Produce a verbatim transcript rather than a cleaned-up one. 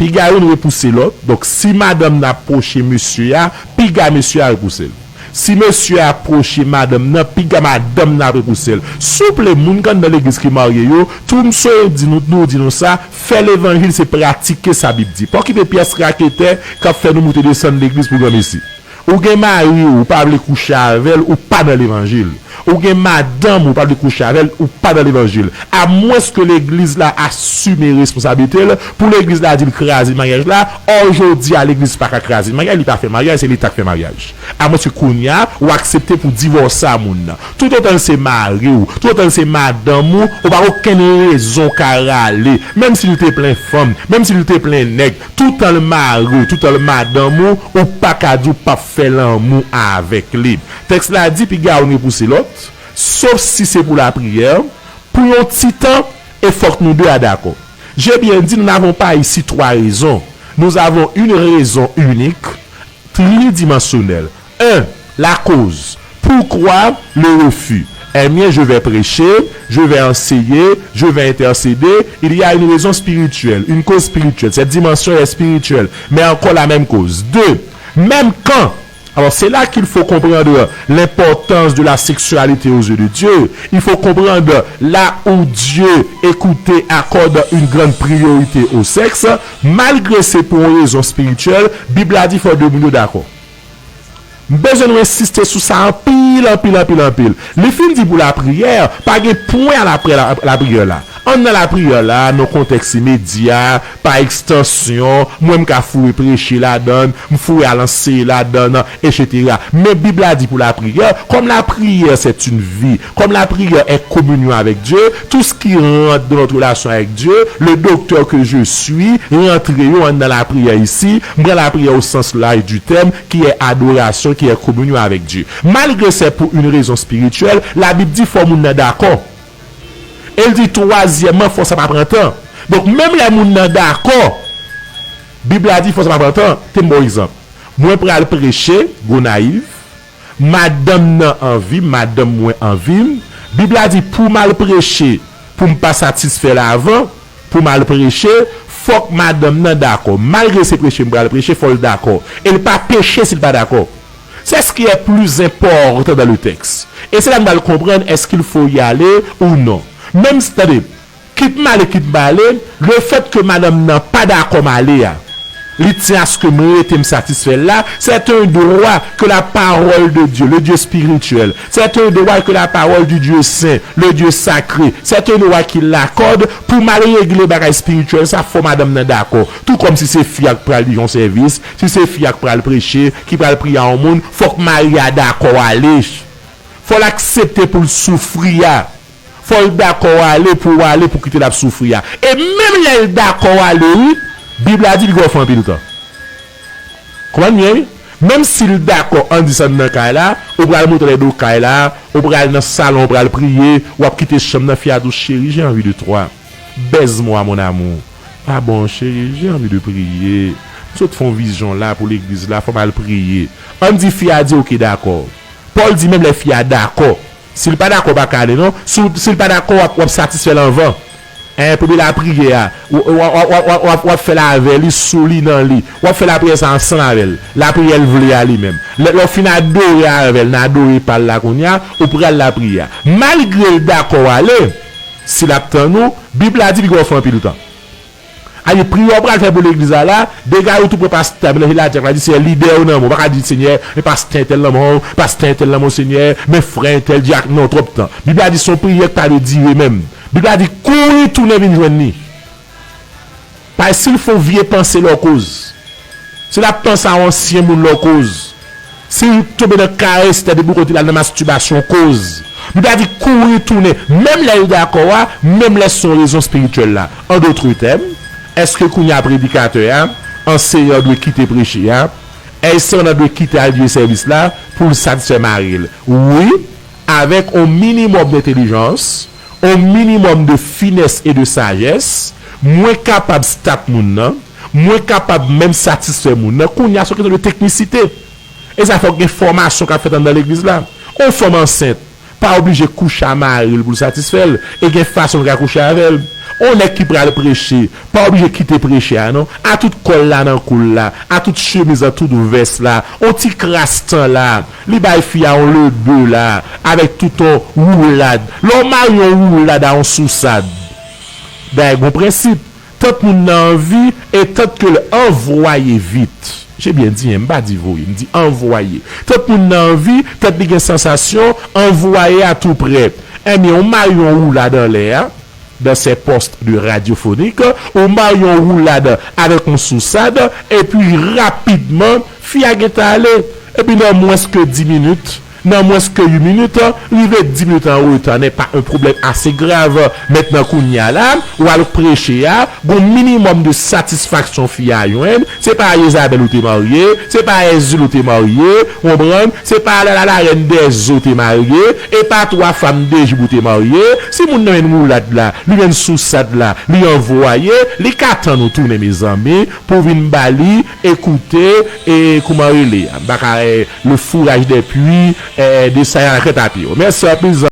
Piga youn repouse lòt. Donk, si madanm nan ap pwoche mesye a, piga mesye a repouse l. Si mesye a ap pwoche madanm nan, piga madanm nan ap repouse l. Souple, moun k anndan legliz ki marye yo, tou m swe di nou, nou di nou sa, fè levanjil se pratike sa Bib di. Pa okipe pyès raketè k ap fè nou moute desann legliz pou granmesi. Ou gen mari w, ou pa vle kouche avè l, ou pa nan levanjil. Ou gen madanm ou, ou pa vle kouche avè l, ou pa nan levanjil. Amwens ke legliz la asime responsablite l, pou legliz la di l kraze maryaj la, ò jodi a legliz pa ka kraze maryaj, li pa fè maryaj, se Leta k fè maryaj. Amwens ke kounye a, ou aksepte pou divòse a moun nan. Toutotan l se mari w, toutotan l se madanm ou, ou pa gen okenn rezon w ka rale. Menm si l te plen fanm, menm si l te plen nèg, toutan l mari w, toutan l madanm ou, ou pa ka di w p ap fè lanmou avèk li. Tèks la di, piga youn repouse lòt, sof si se pou lapriyè, pou yon ti tan, e fòk nou de a dakò. J'ai bien dit, nous n'avons pas ici trois raisons. Nous avons une raison unique, tridimensionnelle. Un, la cause. Pourquoi le refus? Eh bien, je vais prêcher, je vais enseigner, je vais intercéder. Il y a une raison spirituelle, une cause spirituelle. Cette dimension est spirituelle, mais encore la même cause. Deux, même quand. Alors, c'est là qu'il faut comprendre l'importance de la sexualité aux yeux de Dieu. Il faut comprendre là où Dieu, écoutez, accorde une grande priorité au sexe. Malgré c'est pour une raison spirituelle, Bib la di fò de moun yo dakò. M bezwen nou ensiste sou sa anpil, anpil, anpil, anpil. Li fin di pou lapriyè, pa gen pwen a lapriyè la, lapriyè la. Anndan lapriyè la, nan kontèks imedya, pa ekstansyon, mwen m ka foure preche ladann, m foure al anseye ladann, etsetera. Men Bib la di pou lapriyè, comme la prière c'est une vie, comme la prière est communion avec Dieu, tout ce qui rentre dans notre relation avec Dieu, le docteur que je suis, rantre yo anndan lapriyè isi, m pran lapriyè au sens large du terme, ki è adorasyon, ki è kominyon avèk Dye. Malgre se pou yon rezon espirityèl, Labib di fò moun nan dakò. E l di twazyèmman, fò sa pa pran tan. Donk, menm lè moun nan dakò, Bib la di fò sa pa pran tan. Te m ba w egzanp. Mwen pral preche Gonayiv, madanm nan anvi m, madanm mwen anvi m. Bib la di pou m al preche, pou m pa satisfè l avan, pou m al preche, fòk madanm nan dakò. Malgre se preche m pral preche, fò l dakò. E l pa peche si l pa dakò. C'est ce qui est plus important dans le texte. Et c'est là nous allons comprendre est-ce qu'il faut y aller ou non. Menm si, tande, kit m ale, kit m pa ale, le fait que madanm nan pa dakò m ale a, li tyen aske m rete, m satisfè l la, c'est un droit que la parole de Dieu, le Dieu spirituel, c'est un droit que la parole du Dieu saint, le Dieu sacré, c'est un droit qu'il accorde pou m al regle bagay espirityèl sa, fò madanm nan dakò. Tou kòm si se fi a k pral di yon sèvis, si se fi a k pral preche, ki pral priye a yon moun, fòk mari a dakò ale. Fò l aksepte pou l soufri a. Fò l dakò ale pou w ale pou kite l ap soufri a. E menm lè l dakò ale, wi, Bib la di li gen w fè anpil tan. Konprann byen, wi? Menm si l dakò, ann di sa nan kay la, ou pral monte lè do kay la, ou pral nan salon, ou pral priye, w ap kite chanm nan, fi a di w, chérie, j'ai envie de toi. Baise-moi, mon amour. Ah bon, chérie, j'ai envie de prier. M sot fè yon vizyon la pou legliz la, fò m al priye. Ann di fi a di, oke, dakò. Pòl di menm lè fi a dakò. Si l pa dakò, pa ka ale non. Si w, si l pa dakò, w ap, w ap satisfè l anvan. Enben, premye lapriyè a, w, w ap fè l avè li, sou li, nan li. W ap fè lapriyè sa ansanm avè l. Lapriyè l vle a li menm. Lè, lè w fin adore avè l, nan adore pa l la kounye a, ou pral lapriyè a. Malgre l dakò ale, si l ap tann ou, Bib la di li gen w fè anpil tan. Ayi, priyè w pral fè pou legliz la la, degay ou tou pran pastè, melanje l a dyak la, di Senyè, libere w nan men w. Ou pa ka di Senyè, men pastè entèl nan men w, pastè entèl nan men w, Senyè, men frè entèl, dyak, non, twòp tan. Bib la di se yon priyè ki pa dwe dire menm. Bib la di kouri tounen vin jwenn li. Paske si l fè yon vye panse lè w koz, si l ap panse a yon ansyen moun lè w koz, si l tonbe nan karès tèt epi kote l al nan mastibasyon koz. Bib la di kouri tounen, menm lè l dakò a, menm lè se yon rezon espirityèl la. An dotre tèm, èske kounye a predikatè a, anseyan dwe kite preche a? Èske anseyan dwe kite al jwe sèvis la pou l satisfè mari l? Wi, avèk yon minimòm dentèlijans, yon minimòm de finès e de sajès, mwen kapab start moun nan, mwen kapab menm satisfè moun nan. Kounye a, se yon kesyon de teknisite. E sa fòk gen fòmasyon k ap fèt anndan legliz la. Yon fanm ansent pa oblije kouche a mari l pou l satisfè l, e gen fason l ka kouche avè l. On nèg ki pral preche, pa oblije kite preche a non. A tout kòl la nan kou l la, a tout chemiz an, tout vès la, on ti kras tan la, li bay fi a on lebe la, avèk tout on woulad. Lè w mari on woulad a on sousad, dayè gon prensip, tant moun nan anvi e tant ke l anvwaye vit. J'ai bien dit, hein, m pa di voye, m di anvwaye. Tant moun nan anvi, tant li gen sansasyon, anvwaye a tou prè. Ebyen, ou mari on woulad anlè a, dans ses postes de radiophonique, ou mari on woulad avèk on sousad, epi rapidman, fi a gentan ale. Epi nan mwens ke dis minit, nan mwens ke uit minit, rive dis minit an reta n'est pas un problème assez grave. Mentnan kounye a la, w al preche a, gon minimòm de satisfaksyon fi a jwenn, se pa Jezabèl ou te marye, se pa Èzil ou te marye, konprann, se pa la, la, la reine des eaux ou te marye, e pa twa fanm de jib ou te marye, si moun nan jwenn woulad la, li jwenn sousad la, li anvwaye, li ka tann ou tounen mezanmi, pou vin ba li, ekoute, e kouman rele a, m pa ka, e, le fourrage des puits, e, de sa a la tèt a pye. Mèsi anpil.